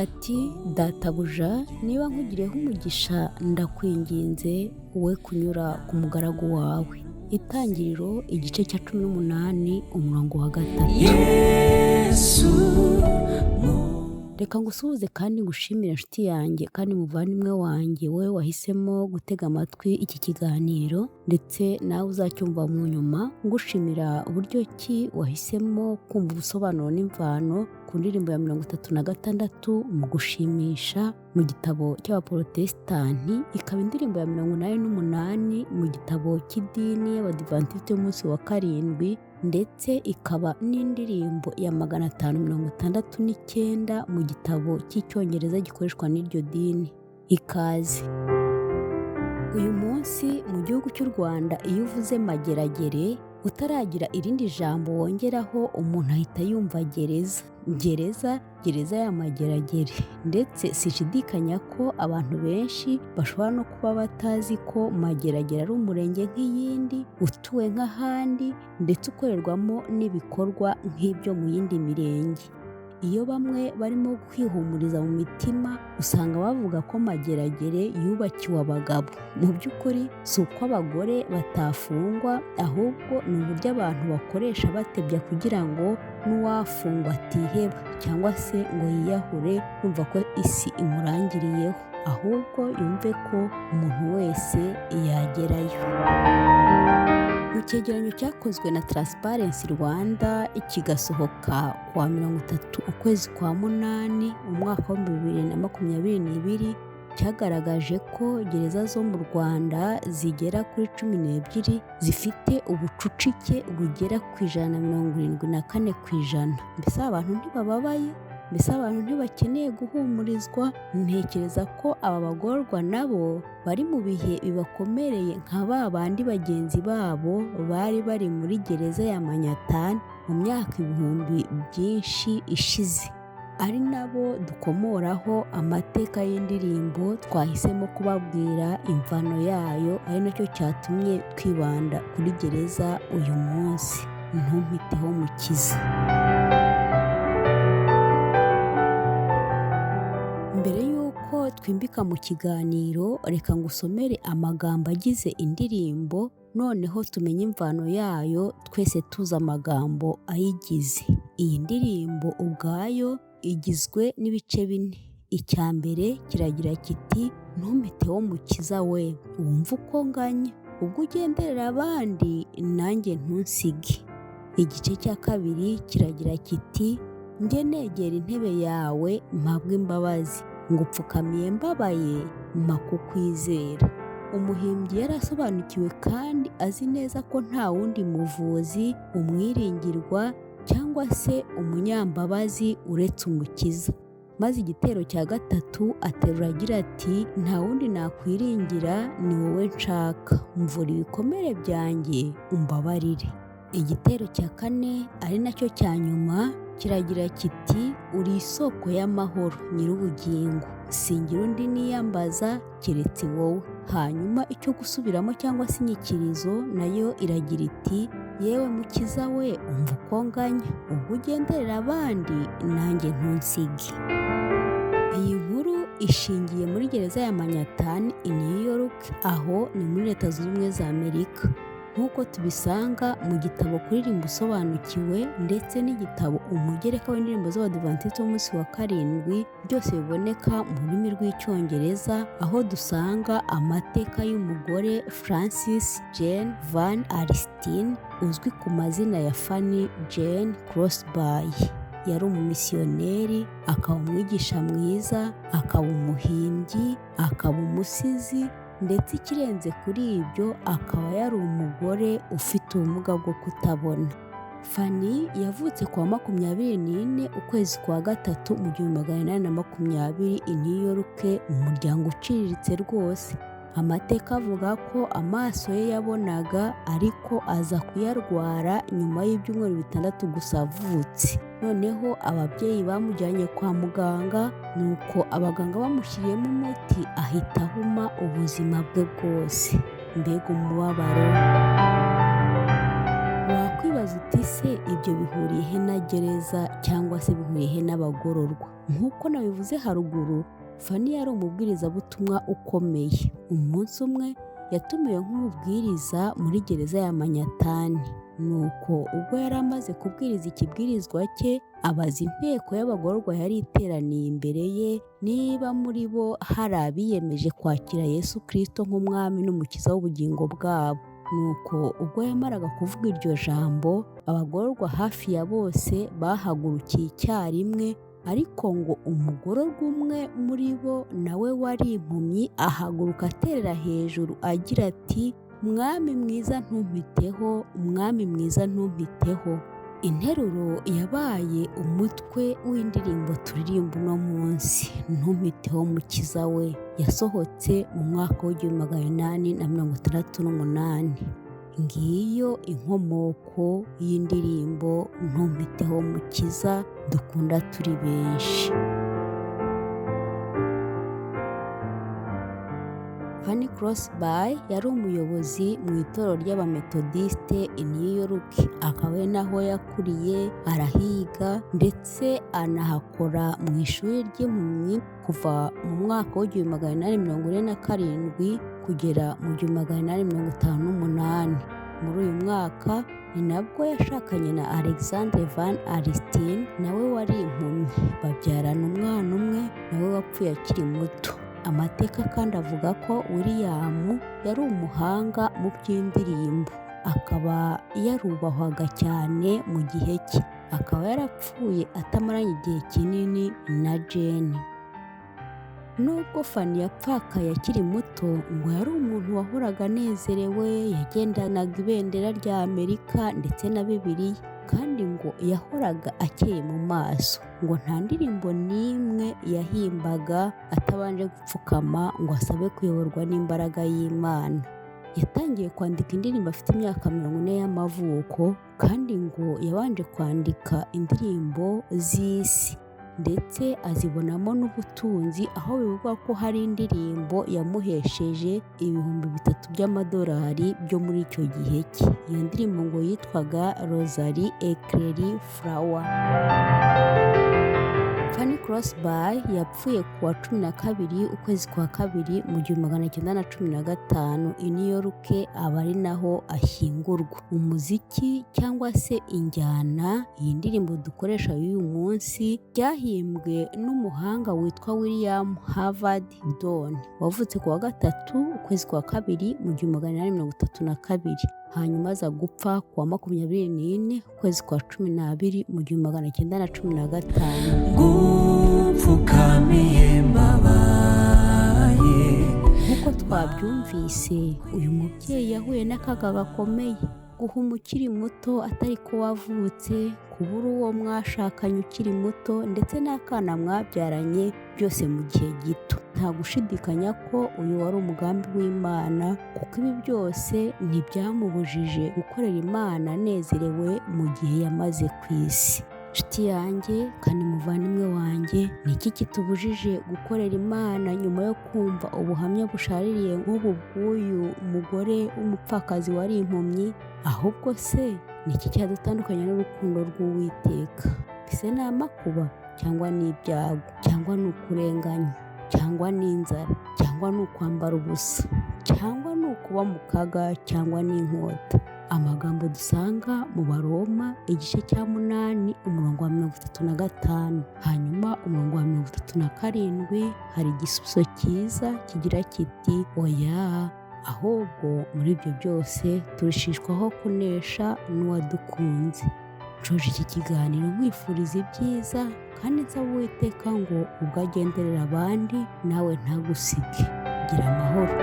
Aravuga ati: "Databuja, niba nkugiriyeho umugisha, ndakwinginze we kunyura ku mugaragu wawe." Itangiriro igice cya 18 umurongo wa 3. Yesu. Reka ngusuhuze kandi ngushimire, inshuti yanjye kandi muvandimwe wanjye, wowe wahisemo gutega amatwi iki kiganiro, ndetse nawe uzacyumva mu nyuma. Ngushimira uburyo ki wahisemo kumva ubusobanuro n'imvano ku ndirimbo ya 36 mu gushimisha mu gitabo cy'Abaporotesitanti, ikaba indirimbo ya 88 mu gitabo cy'idini y'Abadivantisiti y'umunsi wa karindwi, ndetse ikaba n'indirimbo ya 569 mu gitabo cy'Icyongereza gikoreshwa n'iryo dini. Ikaze. Uyu munsi mu gihugu cy'u Rwanda, iyo uvuze Mageragere utaragira irindi jambo wongeraho, umuntu ahita yumva gereza, gereza, gereza ya Mageragere. Ndetse sinshidikanya ko abantu benshi bashobora no kuba batazi ko Mageragere ari umurenge nk'iyindi, utuwe nk'ahandi, ndetse ukorerwamo n'ibikorwa nk'ibyo mu yindi mirenge. Iyo bamwe barimo kwihumuriza mu mitima, usanga bavuga ko Mageragere yubakiwe abagabo. Mu by'ukuri si uko abagore batafungwa, ahubwo ni uburyo abantu bakoresha batebya kugira ngo n'uwafungwa atiheba cyangwa se ngo yiyahure yumva ko isi imurangiriyeho, ahubwo yumve ko umuntu wese yagerayo. Mu cyegeranyo cyakozwe na Transparency Rwanda, kigasohoka ku wa 30 ukwezi kwa munani umwaka wa 2022, cyagaragaje ko gereza zo mu Rwanda zigera kuri 12 zifite ubucucike bugera ku 174%. Mbese abantu ntibababaye? Mbese abantu ntibakeneye guhumurizwa? Ntekereza ko aba bagororwa nabo bari mu bihe bibakomereye nka ba bandi bagenzi babo bari bari muri gereza ya Manyatani mu myaka ibihumbi byinshi ishize, ari nabo dukomoraho amateka y'indirimbo twahisemo kubabwira imvano yayo, ari nacyo cyatumye twibanda kuri gereza uyu munsi. Ntumpiteho Mukiza. Mbere y'uko twimbika mu kiganiro, reka ngusomere amagambo agize indirimbo, noneho tumenye imvano yayo twese tuzi amagambo ayigize. Iyi ndirimbo ubwayo igizwe n'ibice bine. Icya mbere kiragira kiti: "Ntumpiteho Mukiza we, wumve uko nganya, ubwo ugenderera abandi nanjye ntunsige." Igice cya kabiri kiragira kiti: "Njye negera intebe yawe mpabwe imbabazi, ngupfukamiye mbabaye, mpa kukwizera." Umuhimbyi yari asobanukiwe kandi azi neza ko nta wundi muvuzi, umwiringirwa cyangwa se umunyambabazi uretse Umukiza. Maze igitero cya gatatu aterura agira ati: "Nta wundi nakwiringira, ni wowe nshaka, mvura ibikomere byanjye umbabarire." Igitero cya kane, ari nacyo cya nyuma, kiragira kiti: "Uri isoko y'amahoro nyir'ubugingo, singira undi niyambaza keretse wowe." Hanyuma icyo gusubiramo cyangwa se inyikirizo nayo iragira iti: "Yewe Mukiza we, umva uko nganya, ubwo ugenderera abandi nanjye ntunsige." Iyi nkuru ishingiye muri gereza ya Manyatani i New York, aho ni muri Leta Zunze Ubumwe za Amerika, nk'uko tubisanga mu gitabo Kuririmba Usobanukiwe ndetse n'igitabo Umugereka w'Indirimbo z'Abadivantisiti b'Umunsi wa Karindwi, byose biboneka mu rurimi rw'Icyongereza, aho dusanga amateka y'umugore Francis Jane Van Alstyne uzwi ku mazina ya Fanny Jane Crosby. Yari umumisiyoneri, akaba umwigisha mwiza, akaba umuhimbyi, akaba umusizi, ndetse ikirenze kuri ibyo akaba yari umugore ufite ubumuga bwo kutabona. Fanny yavutse ku wa 24 ukwezi kwa gatatu mu 1820 i New York, mu muryango uciriritse rwose. Amateka avuga ko amaso ye yabonaga, ariko aza kuyarwara nyuma y'ibyumweru 6 gusa avutse. Noneho ababyeyi bamujyanye kwa muganga, nuko abaganga bamushyiriyemo umuti ahita ahuma ubuzima bwe bwose. Mbega umubabaro! Wakwibaza Uribaza uti se ibyo bihuriye he na gereza cyangwa se bihuriye he n'abagororwa? Nk'uko nabivuze haruguru, Fanny yari umubwirizabutumwa ukomeye. Umunsi umwe yatumiwe nk'umubwiriza muri gereza ya Manhattan. Nuko ubwo yari amaze kubwiriza ikibwirizwa cye, abaza inteko y'abagororwa yari iteraniye imbere ye niba muri bo hari abiyemeje kwakira Yesu Kristo nk'umwami n'umukiza w'ubugingo bwabo. Nuko ubwo yamaraga kuvuga iryo jambo, abagororwa hafi ya bose bahagurukiye icyarimwe, ariko ngo umugororwa umwe muri bo nawe wari impumyi ahaguruka aterera hejuru agira ati: "Mwami mwiza ntumpiteho, mwami mwiza ntumpiteho." Interuro yabaye umutwe w'indirimbo turirimba uno munsi, "Ntumpiteho mukiza we", yasohotse mu mwaka w'1868. Ngiyo inkomoko y'indirimbo "Ntumpiteho mukiza" dukunda turi benshi. Fanny Crosby yari umuyobozi mu itorero ry'Abametodisite i New York, akaba ari naho yakuriye, arahiga ndetse anahakora mu ishuri ry'impumyi kuva mu mwaka w'1847 kugera mu 1858. Muri uyu mwaka ni nabwo yashakanye na Alexandre Van Alstyne, nawe wari impumyi, babyarana umwana umwe nawe wapfuye akiri muto. Amateka kandi avuga ko William yari umuhanga mu by'indirimbo, akaba yarubahwaga cyane mu gihe cye, akaba yarapfuye atamaranye igihe kinini na Jane. Nubwo Fanny yapfakaye akiri muto, ngo yari umuntu wahoraga anezerewe, yagendanaga ibendera rya Amerika ndetse na Bibiliya, kandi ngo yahoraga akeye mu maso, ngo nta ndirimbo n'imwe yahimbaga atabanje gupfukama ngo asabe kuyoborwa n'imbaraga y'Imana. Yatangiye kwandika indirimbo afite imyaka 40 y'amavuko, kandi ngo yabanje kwandika indirimbo z'isi ndetse azibonamo n'ubutunzi, aho bivugwa ko hari indirimbo yamuhesheje 3000 by'amadolari byo muri icyo gihe cye. Iyo ndirimbo ngo yitwaga Rosary Eclair Flower. Fanny Crosby yapfuye ku wa 12 ukwezi kwa kabiri mu 1915 i New York, aba ari naho ashyingurwa. Umuziki cyangwa se injyana iyi ndirimbo dukoresha y'uyu munsi byahimbwe n'umuhanga witwa William Harvard Don, wavutse ku wa 3 ukwezi kwa kabiri mu 1832, hanyuma aza gupfa ku wa 24 ukwezi kwa 12 mu 1915. Ngupfukamiye mbabaye. Nk'uko twabyumvise, uyu mubyeyi yahuye n'akaga gakomeye: guhuma ukiri muto atari ko wavutse, kubura uwo mwashakanye ukiri muto ndetse n'akana mwabyaranye, byose mu gihe gito. Nta gushidikanya ko uyu wari umugambi w'Imana, kuko ibi byose ntibyamubujije gukorera Imana anezerewe mu gihe yamaze ku isi. Nshuti yanjye kandi muvandimwe wanjye, ni iki kitubujije gukorera Imana nyuma yo kumva ubuhamya bushaririye nk'ubu bw'uyu mugore w'umupfakazi wari impumyi? Ahubwo se ni iki cyadutandukanya n'urukundo rw'Uwiteka? Ese ni amakuba cyangwa ni ibyago cyangwa ni ukurenganywa cyangwa ni inzara cyangwa ni ukwambara ubusa cyangwa ni ukuba mu kaga cyangwa ni inkota? Amagambo dusanga mu Baroma igice cya 8 umurongo wa 35, hanyuma umurongo wa 37 hari igisubizo cyiza kigira kiti: "Oya, ahubwo muri ibyo byose turushishwaho kunesha n'uwadukunze." Nshoje iki kiganiro nkwifuriza ibyiza, kandi nsaba Uwiteka ngo ubwo agenderera abandi nawe ntagusige. Gira amahoro.